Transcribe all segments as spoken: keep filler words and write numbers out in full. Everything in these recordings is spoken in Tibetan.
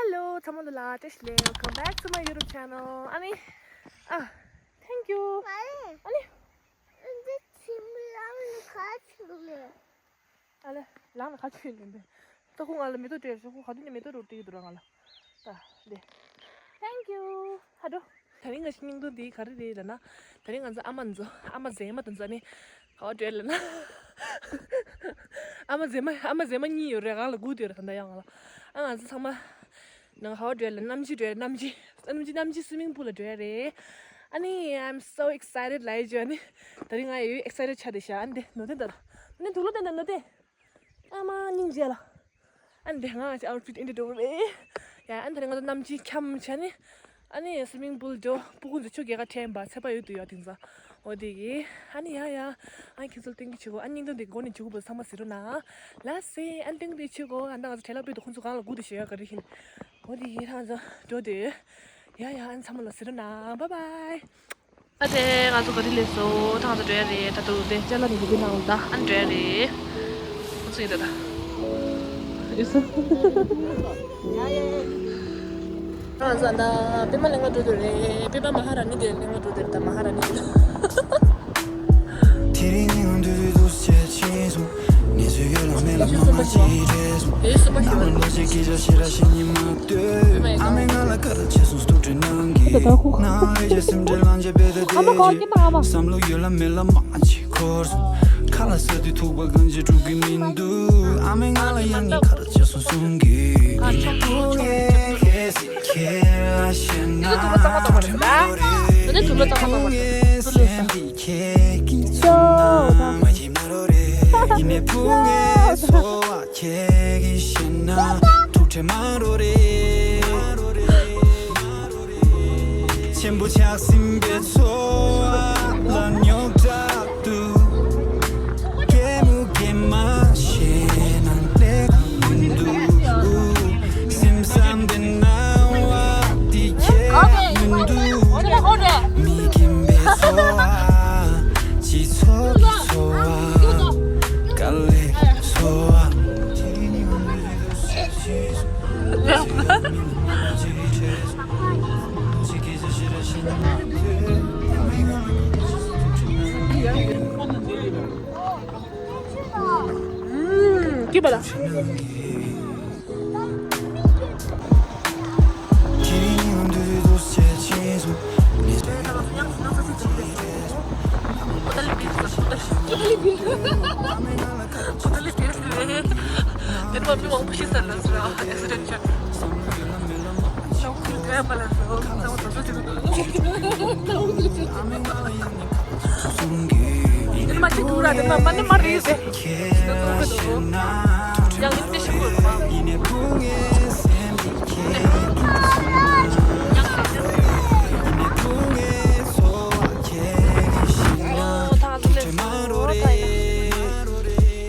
Hello, ཚང་མ་ལ་བཀྲ་ཤིས་བདེ་ལེགས། Welcome back to my YouTube channel. ཨ་ནི། ཨ། Thank you. ཨ་ནི། ཨ་ལ། ལང་ལ་ཁ་ཆུ་ཡིན་པས། ད་ཁོ་ང་ལ་མེ་ཏོག་སྤྲད་རེད། ཁོ་ག་དུས་ནས་མེ་ཏོག་རུ་སྤྲད་ཀྱི་འདུག་ར་ང་ལ། ད་འདི། Thank you. ཧ་འགྲོ། ད་རིང་ང་ཞིག་སྙིང་དོན་འདི་ག་རེ་རེད་ལབ་ན། ད་རིང་ང་ཚོ་ཨ་མ་ཚོ་ཨ་མ་མཛེས་མ་དང་ཚོ་ནི་ག་བ་འགྲོ་ལབ་ན། ཨ་མ་མཛེས་མ་ཨ་མ་མཛེས་མ་གཉིས་ཡོད་རེད། ང་ལ་སྒུག་བསྡད་ཡོད་རེད། ད་ལྟ་ཡང་ང་ལ། ཨ། ང་ཚོ་ཚང་མ། ནང་ག་བ་འགྲོ་ལབ་ན། གནམ་གྱི་འགྲོ་ཡ། གནམ་གྱི། གནམ་གྱི་གནམ་གྱི་སུའི་མིང་པུལ་ལ་འགྲོ་ཡ་རེད། ཨ་ནི། I'm so excited ལབ་ཡ་ཅིག་ཨ་ནི། ད་རིང་ང་ཡོད་ཨེག་སའི་ཊེཌ་ཆགས་བསྡད་ཤག་ཨ་ནི་འདི་ནོར་བསྟན་ད། ཨ་ནི་དུག་ལོག་བསྟན་ད་ནོར་བསྟན། ཨ་མ་སྙིང་རྗེ་ལ། ཨ་ནི་འདི་ང་ཅིག་ཨའུཊ་ཕིཊ་འདི་འདྲ་པོ་རེད། ཡ། ཨ་ནི་ད་རིང་ང་ཚོ་གནམ་གྱི་འཁྱམས་བྱས་ནི། ཨ་ནི་སུའི་མིང་པུལ་འགྲོ། སྤུ་གུ་ཚོ་ཆུ་རྐྱལ་ཁ་འཐེན་པ་ཚད་པ་ཡོད་དུ་ཡོད་དེང་སང་། འོ་དེ་གི། ཨ་ནི་ཡ་ཡ། ཨ་ནི་ཁྱེད་ཚོ་ལ་སྟོན་གྱི་བྱེད་དགོས། ཨ་ནི་སྙིང་དོན་དེ་མགོ་ནས་མཇུག་བར་ཚང་མ་གཟིགས་རོགས་གནང་། ལགས་སེ། ཨ་ནི་སྟོན་གྱི་བྱེད་དགོས། ཨ་ནི་ད་ང་ཚོ་བྲེལ་བ་སྤུས་དུ་ཁོང་ཚོ་གང་ལ་སྒུག་བསྡད་ཤག་ཡ་ག་རེ་ཡིན། འོ་དེ་གི། ད་ང་ཚོ་འགྲོ་དུས། ཡ་ཡ། ཨ་ནི་ཚང་མ་ལ་གཟིགས་རོགས་གནང་། བཱའི་བཱའི། ཨ་དེ་ང་ཚོ་ག་རེ་སླེབས་སོང་། ད་ང་ཚོ་འགྲོ་ཡ་རེད། ད་དུང་དེ་ཅ་ལག་ནི་འདི་ནང་ལ། ད་ཨ་ནི་འགྲོ་ཡ་རེད། ཁོང་ཚོ་ཡིན་ད་ད། ཡོད་སོང་། ང་ཚོ་ད་པད་མ་གླིང་ལ་འགྲོ་འདོད་རེད། པད་མ་མ་ཧ་ར་ཎི་དེ་གླིང་ལ་འགྲོ་འདོད་རེད། ད་མ་ཧ་ར་ཎི་དེ་ལ། དེ་རིང་ངས་འདུག་འདུག་འདུག་བྱས་ཕྱིན་སོང་། ངས་ཚོས་ཡོད་ལ་མེད་ལ་མ་མ་ཅིག་བྲེལ་སོང་། ནམ་ལོ་ཅིག་སྐད་ཆ་ཞིག་ར་བཤད་སྙིང་མ་འདོད། ཨ་མས་ང་ལ་ཁ་ལག་བྱས་སོང་། སྟུག་སྒྲིལ་གནང་གི། ནང་ལས་ཀྱི་སེམས་ཁྲལ་ལངས་བྱས་བེད་ད་དེ་ཅིག་བསམ་བློ་ཡོད་ལ་མེད་ལ་མ་ཅིག་འཁོར་སོང་། ཁ་ལག་ཟ་དུས་ཐུག་པ་གང་བྱས་འགྲོ་གི་མི་འདུག་ཨ་མས་ང་ལ་ཡང་ངའི་ཁ་ལག་བྱས་སོང་གསུང་གི། ཁྱེད་ལ་བཤད་ན་ཐུག་ཐུག་ལ་ཙམ་མ་ལ། ཁྱེད་ཀྱིས་ཚོར་མ་ཡིན་མ་རོ་རེད། ཡིན་ནའི་བུ་ངའི་ཚོར་བ་ཁྱེད་ཀྱིས་ཤེས་ན་ཐུགས་ཁྲལ་མ་རོ་རེད། ཆེན་པོ་ཆགས་ཟིན་པའི་ཚོར་བ་ལ་རྙོག་དྲ་འདུག་གད་མོ་གད་མ་བྱས་ན་ལེགས་མི་འདུག་སེམས་བསམ་པའི་སྣང་བ་འདི་ཁྱད་མི་འདུག་མི་རྒན་པའི་ཚོར་བ། སྤྱི་ཚོགས་ཀྱི་ཚོར་བ། དཀའ་ལས་ཚོར་བ། ཨུམ། སྐྱིད་པ་ལ། དེ་ནས་མི་མང་པོ་ཤི་ཚར་ལ་ཟེར་ཨེག་སི་ཌེན་ཊི་ཆགས། དེ་ནས་མ་ཤི་ཐུག་ར་དེ་ནས་མ་ནི་མ་རེད་ཟེར། ཡང་ཡིན་ཏེ་ཤི་དགོས་རེད་པ། ཨོ་ད་ང་ཚོ་སླེབས་སོང་། ཨོ་ད་ཡིན།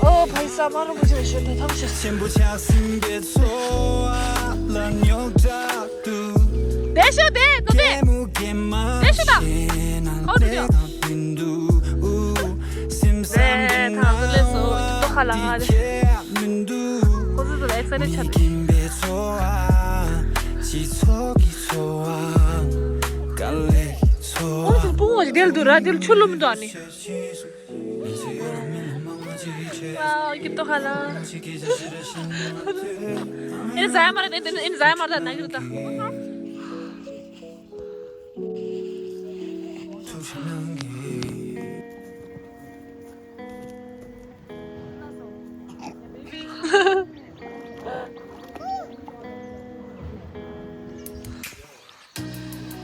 ཨོ་ཕ་ཡི་ས་མ་རུ་མ་ཆེ་ཞོད་ད་ཐམས་ཅད། ཆེན་པོ་ཆགས་ཟིན་པའི་ཚོར་བ་ལ་རྙོག་དྲ་འདུག་དེ་ཤོད་དེ་ཏོ་དེ། དེ་ཤོད་ད། ཨོ་དེ་དེ། སེམས་བསམ་དེ་ད་ང་ཚོ་སླེབས་སོང་། སྐྱིད་པོ་ཁ་ལ་ང་དེ། ཁོ་ཚོ་ཚོ་ལ་ཨེག་སའི་ཊེཌ་ཆགས་ཏེ། སྤྱི་ཚོགས་ཀྱི་ཚོར་བ། དཀའ་ལས་ཀྱི་ཚོར་བ། ཨོ་ཚོ་སྤུ་གུ་ཞིག་དེ་ལ་འདུག་ར། དེ་ལ་ཆུ་ལུམ་འདུག་ཨ་ནི། ཨ་སྐྱིད་པོ་ཁ་ལ། ཨེ་ཟ་ཡ་མ་རེད། ཨེ་ཨེ་ཟ་ཡ་མ་རེད། ད་ན་གི་རེད་ད།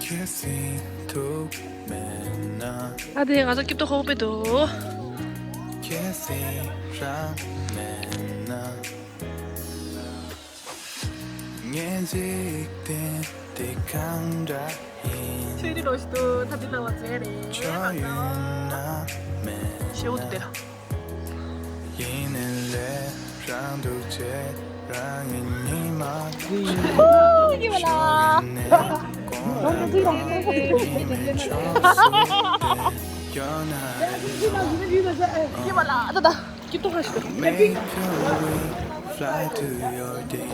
ཁྱེད་སྲིད་ཐུབ་མེད་ན། ཨ་དེ་ང་ཚོ་སྐྱིད་པོ་ཧོ་པེ་འདུག་ཁྱེད་སྲིད་རང་མེད་ན། ངའི་འཇིག་རྟེན་འདི་གང་འདྲ་ཡིན། ཆོས་རིག་ལོ་ཞིག་ཏུ་ཐབས་འདི་ལ་བ་མཛད་རེད། ཁྱོད་ཡོད་ན་མེད་ན། ཤེའུ་དུ་དེ་ལ། ཡིན་ནའི་ལས་རང་སྡུག་ཅེས་རང་གི་ཉི་མ། ཡིན་པ་ལ། ཡིན་མིན་ཆོག་སུ་དེ་ཡོད་ན། ཡིན་པ་ལ་ད་ད། སྐྱིད་པོ་ཁ་ཞིག Make your way, fly to your day.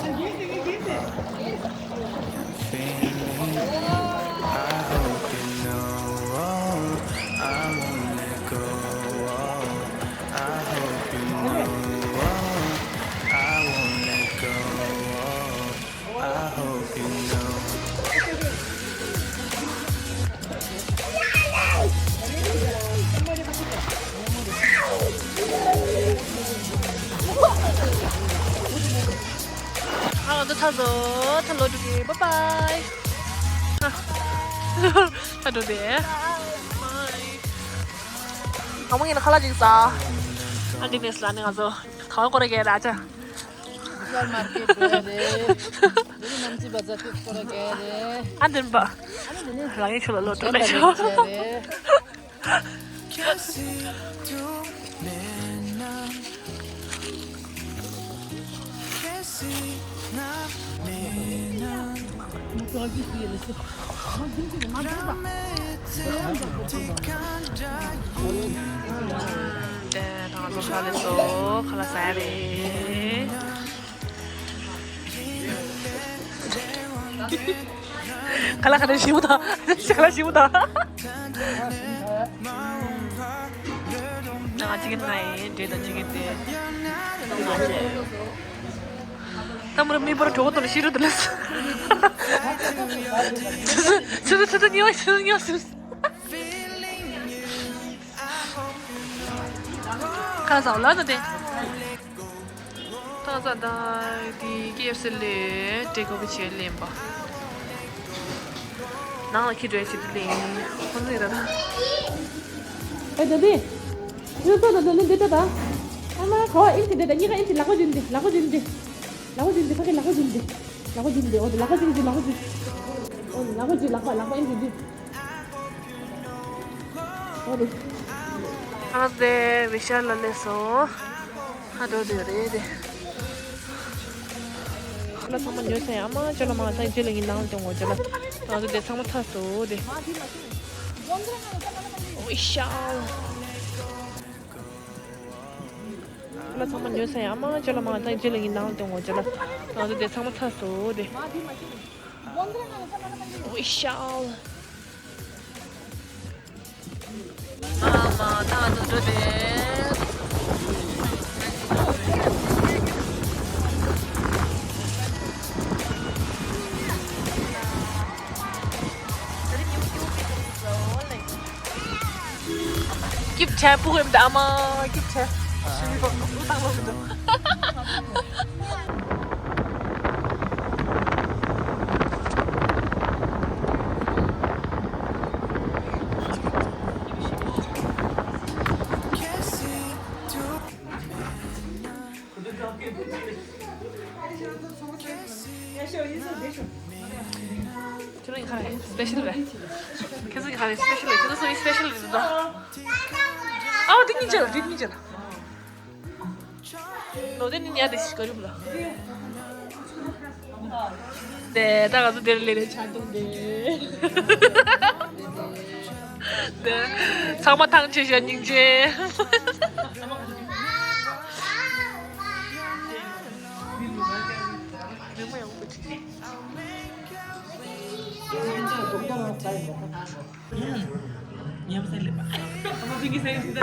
ང་ཚོ་ཚར་སོང་། ད་ལོག་འགྲོ་གི། བཱའི་བཱའི། ད་འགྲོ་དེ། བཱའི། ང་མོ་ཡིན་ན་ཁ་ལག་ཅིག་ཟ། ཨ་འདི་ནས་ལ་ནི་ང་ཚོ་ག་བ་སྐོར་ར་གས་ར་ཅ། ཤར་མར་ཀེ་ཊི་རེད། འདི་ནི་ནམ་ཅི་བ་ཛ་ཀི་སྐོར་ར་གས་རེད། ཨ་འདི་ནི་བ། ཨ་ནི་འདི་ནི་རང་ཡིན་ཆུ་ལ་ལོ་ཏྲོ་ལ་ཤོ། དེ་ད་ང་ཚོ་ཁ་ལག་ཟ་ཡ་རེད། ཁ་ལག་ཁ་ལག་ཞིམ་པོ་དང་། ཁ་ལག་ཞིམ་པོ་དང་། ང་ཅི་གི་ན་ཡིན་འདྲེ་དང་ཅི་གི་དེ། ད་མོར་མི་པར་གྲོགས་དང་ཤི་རུ་དུ་ལས། ཆུ་ཆུ་ཆུ་ཉོ་ཆུ་ཉོ་ཆུ། ཁ་ལག་ཟ་བ་ལ་ན་དེ། ད་ས་ད་དེ་ཀེ་ཨེཕ་སི་ལས་ཏེ་ཀོ་བི་བྱས་ལེན་པ། ནང་ལ་ཁྱི་འདྲ་ཞིག་ལེན། ཁོ་ཚོ་ཡིན་ད་ད། ཨེ་ད་དེ། ཡོད་ད་ད་ད་ནི་འདི་ད་ད། ཨ་མ་ཁོ་ཨིན་ཅི་འདི་ད་གཉིས་ཀ་ཨིན་ཅི་ལག་པ་འཇུ་འདི་ལག་པ་འཇུ་འདི། ལག་པ་འཇུ་འདི་ཕ་གི་ལག་པ་འཇུ་འདི། ལག་པ་འཇུ་འདི་འོ་འདི་ལག་པ་འཇུ་འདི་ལག་པ་འཇུ། འོ་འདི་ལག་པ་འཇུ་ལག་པ་ལག་པ་ཨིན་ཅི་འཇུ། ཨ་རེ། ཨ་རེ་བི་ཤལ་ལ་སླེབས་སོང་། ཧ་འགྲོ་དེ་རེད་དེ། ཁ་ལག་ཚང་མ་ཉོས་ཚར་ཡ། ཨ་མ་ཅོ་ལ་མ་ཚང་ཅོ་ལ་ཡིན་ནང་ལ་ཅོ་ངོ་ཅོ་ལ། ང་ཚོ་དེ་ཚང་མ་ཚར་སོང་དེ། བི་ཤལ། ཁ་ལག་ཚང་མ་ཉོས་ཚར་ཡ། ཨ་མ་ཅོ་ལ་མ་ཚང་ཅོ་ལ་ཡིན་ནང་ལ་ཅོ་ངོ་ཅོ་ལ། ང་ཚོ་དེ་ཚང་མ་ཚར་སོང་དེ། བི་ཤལ། ཨ་མ་ད་དུ་འགྲོ་དེ། སྐྱིབས་ཆ་པུ་ཧེམ་ད་མ་སྐྱིབས་ཆ། ཤི་མི་པོ་ཨུ་ཏང་ལོ་མི་འདུག་ཁྱེད་རང་གི་ཁ་རེད། སི་པེ་ཤལ་རེད། ཁྱེད་ཚོ་གི་ཁ་རེད། སི་པེ་ཤལ་རེད། ཁྱེད་ཚོ་སི་པེ་ཤལ་རེད་དོ། ཨའོ་དེ་གཉིས་བྱས་ལ། དེ་གཉིས་བྱས་ལ། ལོ་དེ་ནི་ཉལ་དེ་ཤི་ག་རུ་ལ། དེ་ད་ག་ཚོད་དེར་ལེ་ལེ་ཆ་དུང་དེ། དེ་ཚང་མ་ཐང་ཆད་ཤག་སྙིང་རྗེ། ཉམས་སེ་ལེ་པ། ཨ་མ་ཕིང་གི་སེ་ཡིན་ད།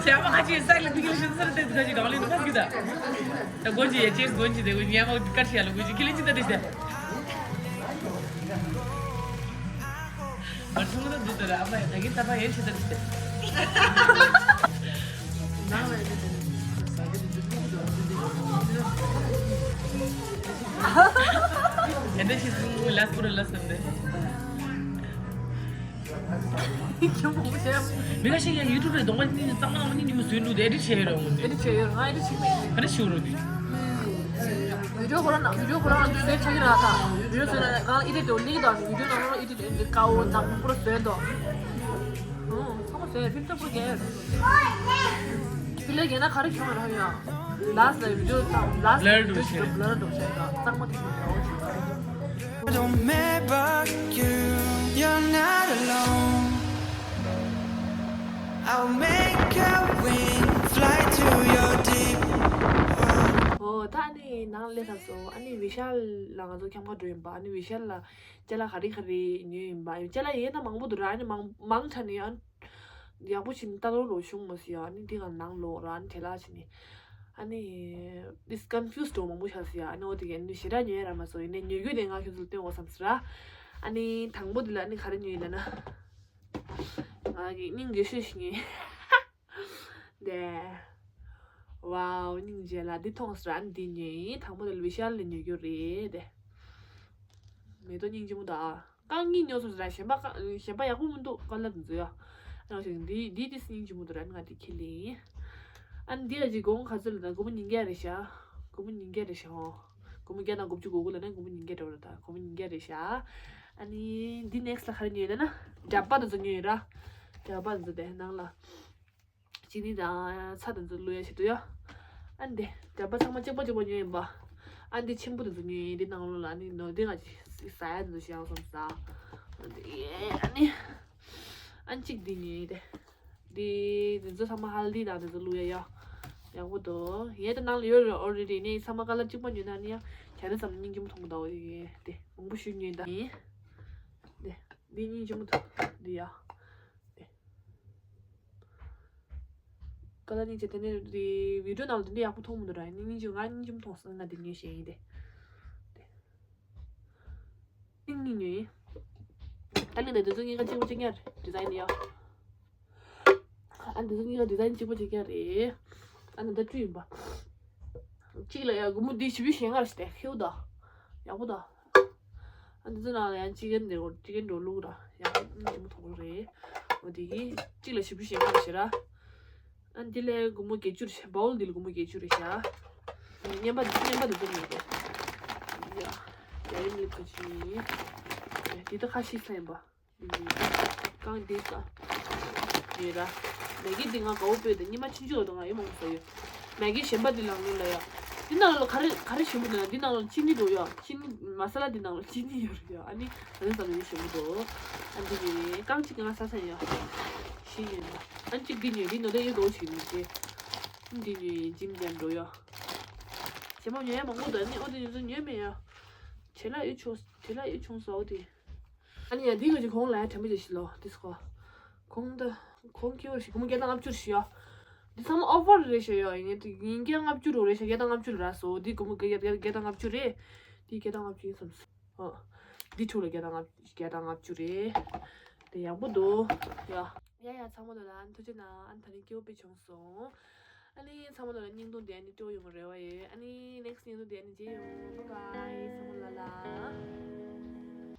སེ་ཨ་མ་ཁ་ཅིག་སེ་ལེ་ཕིང་གི་ལེ་ཤི་སར་ཏེ་ཁ་ཅིག་རང་ལེ་ནུ་ཁ་ཅིག་ད། ད་གོན་ཅི་ཡ་ཅེས་གོན་ཅི་དེ་གོན་ཉམས་མ་ཀར་ཤི་ཡ་ལ་གོན་ཅི་ཁི་ལེ་ཅི་ད་དེ་ཤི་ད། མ་ཐུང་ད་འདི་ད་ར་ཨ་མ་ཡ་ད་གིན་ད་པ་ཡན་ཤི་ད་དེ་ཤི་ད། ནང་ལ་ཡ་དེ་དེ་ནི་ས་གི་དེ་དེ་ཐུག་ད་དེ་དེ་ཡ་ད་ཤི་སུ་ལ་སྐུ་ར་ལ་སམ་དེ། མི་ཁ་ཤས་ཀྱང་ཡུ་ཊུབ་ལ་གདོང་པ་གཉིས་གཙང་མ་གཉིས་ཉིན་མོ་བཟོས་འདུག་དེ་ཨེ་ཌིཊ་བྱས་ཡོད་རེད་འོང་དེ། ཨེ་ཌིཊ་བྱས་ཡོད་རེད། ང་ཨེ་ཌིཊ་བྱེད་མེད། ག་རེ་ཞུ་རོགས་དེ། བི་ཌིའོ་ཁོ་རང་ནང་བི་ཌིའོ་ཁོ་རང་ལ་འདུག་སེ་ཆགས་ཀྱི་རེད་ད། བི་ཌིའོ་བཟོས་ན་གང་ཨེ་ཌིཊ་དེ་ལེགས་ཀྱི་འདུག་བི་ཌིའོ་ནང་ལ་ཨེ་ཌིཊ་དེ་དཀའ་བོ་དང་པོ་ར་བཟོས་འདུག་ཨང་ཚང་མ་བཟོས་ཕིལ་ཊར་པོ་རྒྱག་ཡོད་རེད། ཕིལ་ཊར་རྒྱག་ན་ག་རེ་བྱུང་ར་ཡོད། ལཱསི་ལ་བི་ཌིའོ་དང་ལཱསི་ལ་བི་ཌིའོ་ཞིག་ཏུ་བྷི་ལར་འགྲོ་བྱས་ད་གཙང་མ་དེ་ཞིག་འདྲ་བོ་ཞིག་རེད། Don't make back you, you're not alone. I'll make a wing, fly to your deep. ཨོ་ད་ཨ་ནི་ནང་སླེབས་ཚར་སོང་། ཨ་ནི་བི་ཤལ་ལ་ང་ཚོ་འཁྱམ་ག་འགྲོ་ཡིན་པ། ཨ་ནི་བི་ཤལ་ལ་ཅ་ལག་ག་རེ་ག་རེ་ཉོས་ཡིན་པ། ཅ་ལག་ཡིན་ན་མང་པོ་འདུག་ར། ཨ་ནི་མང་མང་ཆ་ནས་ཨ་ནི་ཡག་པོ་བྱས་ནས་ལྟ་རོགས་ལོ་བྱུང་མ་སྲིད་ཡ། ཨ་ནི་འདི་ག་ནང་ལོགས་ར་ཨ་ནི་དེ་ལ་བྱས་ནས། ཨ་ནི། this confused འགྲོ་མང་པོ་ཆགས་སོང་ཡ། ཨ་ནི་འོ་དེ་ག་ཨ་ནི་ཞེ་དྲག་ཉོས་ར་མ་སོང་། ཡིན་ནའི་ཉོ་རྒྱུ་དེ་ང་ཁྱོད་ཚོ་ལ་སྟོན་འོ་བསམ་སོང་ར། ཨ་ནི་དང་པོ་དེ་ལ་ཨ་ནི་ག་རེ་ཉོས་ཡིན་ལབ་ན། ང་གི་སྙིང་རྗེ་ཤོས་ཤིག་ཉོས། དེ། ཝའོ། སྙིང་རྗེ་ལ་འདི་མཐོང་སོང་ར། ཨ་ནི་འདི་ཉོས་ཡིན། དང་པོ་དེ་ལ་བི་ཤལ་ལ་ཉོ་རྒྱུ་རེད་དེ། མེ་ཏོག་སྙིང་རྗེ་མོ་དང་། རྐང་གཉིས་ཉོས་སོང་ར། གཞན་པ་རྐང་གཞན་པ་ཡག་པོ་མི་འདུག་ཀ་ལར་འདི་ཚོ་ཡ། ཨ་ནི་འདི་འདི་འདི་སྙིང་རྗེ་མོ་འདུག་ར། ཨ་ནི་ང་འདི་ཁྱེར་ལེ་ཡིན། ཨ་ནི་འདི་ལ་ཅིག་གོང་ག་ཚོད་ལ་ད་སྒོར་མོ་ཉིས་བརྒྱ་རེད་ཤག་སྒོར་མོ་ཉིས་བརྒྱ་རེད་ཤག་ཧོ། སྒོར་མོ་བརྒྱ་དང་དགུ་བཅུ་གོ་དགུ་ལ་ནི་སྒོར་མོ་ཉིས་བརྒྱ་འགྲོ་ར། ད་སྒོར་མོ་ཉིས་བརྒྱ་རེད་ཤག་ཨ་ནི་འདི་ནེག་སི་ལ་ག་རེ་ཉོས་ཡོད་ལབ་ན། འགྲམ་པ་དེ་ཚོ་ཉོས་ཡོད་ར། འགྲམ་པ་དེ་ཚོ་དེ་ནང་ལ། ཅི་ནི་དང་ཚྭ་དེ་ཚོ་བླུག་ཡ་ཆེད་དུ་ཡ། ཨ་ནི་དེ་འགྲམ་པ་ཚང་མ་གཅིག་པ་གཅིག་པ་ཉོས་ཡིན་པ། ཨ་ནི་དེ་ཆེན་པོ་དེ་ཚོ་ཉོས་ཡིན། འདི་ནང་ལོགས་ལ་ཨ་ནི་ནོར་འདི་ང་ཅི་ཟ་ཡ་དེ་ཚོ་ཞེ་དྲག་སོང་ཟ། ཨ་ནི་ཨ་ནི་ཨ་ནི་གཅིག་འདི་ཉོས་ཡིན་དེ། འདི་འདི་ཚོ་ཚང་མ་ཧལ་དི་དང་དེ་ཚོ་བླུག་ཡ་ཡ། ཡག་པོ་འདུག་ཡ། དེ་ནང་ལ་ཡོད་རེད། ཨོ་རེ་རེ་ནས་ཚང་མ་ཀ་ལར་གཅིག་པ་ཉོས་ན་ནི་ཡ། ག་རེ་ཙམ་སྙིང་རྗེ་མོ་མཐོང་གི་འདུག་འོ་དེ་དེ་མང་པོ་ཞིག་ཉོས་ད་ཡིན། དེ་འདི་སྙིང་རྗེ་མོ་འདུག་འདི་ཡ། དེ། ཀ་ལར་སྙིང་རྗེ། དེ་ནས་དེ་བི་ཌིའོ་ནང་ལ་དེ་འདྲ་ཡག་པོ་མཐོང་མི་འདུག་ར། སྙིང་རྗེ། ང་སྙིང་རྗེ་མོ་མཐོང་སོང་། ང་དེ་ཉོས་ཤེས་ཡིན་དེ། དེ། སྙིང་རྗེ་ཉོས་ཡིན། ད་ནི་འདི་ཚོ་གཉིས་ཀ་གཅིག་པ་གཅིག་རྐྱང་རེད། ཌི་ཛའིན་ཡ། ཨ་འདི་ཚོ་གཉིས་ཀ་ཌི་ཛའིན་གཅིག་པ་གཅིག་རྐྱང་རེད། ཨ་ནི་ད་བཀྲུས་ཡིན་པ། གཅིག་ལ་ཡ་སྒོར་མོ་འདི་བཞི་བཅུ་ཞེ་ལྔ་རེད་ཤག་དེ་ཁེའུ་ད། ཡག་པོ་ད། ཨ་འདི་ཚོ་ནང་ལ་ཡང་ཅི་ཀན་འདྲ་བོ་ཅི་ཀན་འདྲ་བོ་བླུགས་ར། ཡག་པོ་སྙིང་རྗེ་མོ་མཐོང་གི་རེད། འོ་དེ་གི་གཅིག་ལ་བཞི་བཅུ་ཞེ་ལྔ་རེད་ཤག་ར། ཨ་འདི་ལ་སྒོར་མོ་བརྒྱད་ཅུ་རེད་ཤག་བའོལ་འདི་ལ་སྒོར་མོ་བརྒྱད་ཅུ་རེད་ཤག་བརྙན་པ་འདི་བརྙན་པ་འདི་ཚོ་མེད་དེ། ཡ། ཡ་རིམ་ལེབ་ཁ་ཅིག་འདི་ད་ཁ་ཤས་ཚ་ཡིན་པ། རྐང་འདི་ས། ཡོད་ར། མེ་གི་འདི་ང་དགའ་བོ་སྤོས་ཏེ་ཉི་མ་ཆུང་ཆུང་འོ་དོ་ང་ཡོད་མང་པོ་ཟ་ཡོད། མེ་གི་གཞན་པ་འདི་ལང་ལོ་ལ་ཡ། འདི་ནང་ལ་ག་རེ་ག་རེ་ཞིམ་པོ་འདུག་ན། འདི་ནང་ལ་ཅི་ནི་འདུག་ཡ། ཅི་ནི་མ་ས་ལ་འདི་ནང་ལ་ཅི་ནི་ཡོད་རེད་ཡ། ཨ་ནི་ང་ཚོ་ཟ་ལ་ཡོད་ཞིམ་པོ་འདུག་ཨ་འདི་ནི་རྐང་གཅིག་ང་ས་ས་ཡ། ཤི་ཡོད་ན། ཨ་གཅིག་འདི་ཉོས། འདི་ནོ་དེ་ཡོད་དོ་ཞིག་ནི་དེ། འདི་ཉོས་ཡིན་ཇིམ་ཅན་འགྲོ་ཡ། ཞེ་མ་ཉོས་ཡ་མང་པོ་འདུག་ཨ་ནི་ཨོ་དེ་ཉོས་ཚོ་ཉོས་མེད་ཡ། བྱེད་ལ་ཡོད་ཆུང་བྱེད་ལ་ཡོད་ཆུང་ཟ་འོ་དེ། ཨ་ནི་ཡ་འདི་ག་ཅིག་གོང་ལ་ཡ་དྲན་པ་བྱེད་ཤི་ལོ་དིས་ཀོ། གོང་ད། གོང་ཁེ་བར་ཞིག་སྒོར་མོ་བརྒྱ་དང་ལྔ་བཅུ་ཞིག་ཡོད། འདི་ཚང་མ་ཨོ་ཕར་རེད་ཤག་ཡོད། ཡིན་ངེས་དེ་ཡིན་བརྒྱ་ལྔ་བཅུ་རུ་རེད་ཤག་བརྒྱ་དང་ལྔ་བཅུ་ར་སོ། འདི་སྒོར་མོ་བརྒྱ་བརྒྱ་བརྒྱ་དང་ལྔ་བཅུ་རེད། འདི་བརྒྱ་དང་ལྔ་བཅུ་ཡིན་བསམ་སོང་། ཨ། འདི་ཕྲུག་ལ་བརྒྱ་དང་ལྔ་བརྒྱ་དང་ལྔ་བཅུ་རེད། དེ་ཡག་པོ་འདུག་ཡ། ཡ་ཡ་ཚང་མ་ལོ་ལ་ཨ་ནི་ཐུགས་རྗེ་གནང་། ཨ་ནི་ད་རིང་སྐྱིད་པོ་དཔེ་བྱུང་སོང་། ཨ་ནི་ཚང་མ་ལོ་ལ་བརྙན་ཐུང་དེ་ཨ་ནི་སྤྲོ་ཡོང་གི་རེ་བ་ཡོད། ཨ་ནི་ནེག་སི་བརྙན་ཐུང་དེ་ཨ་ནི་མཇལ་ཡོང་། Bye bye།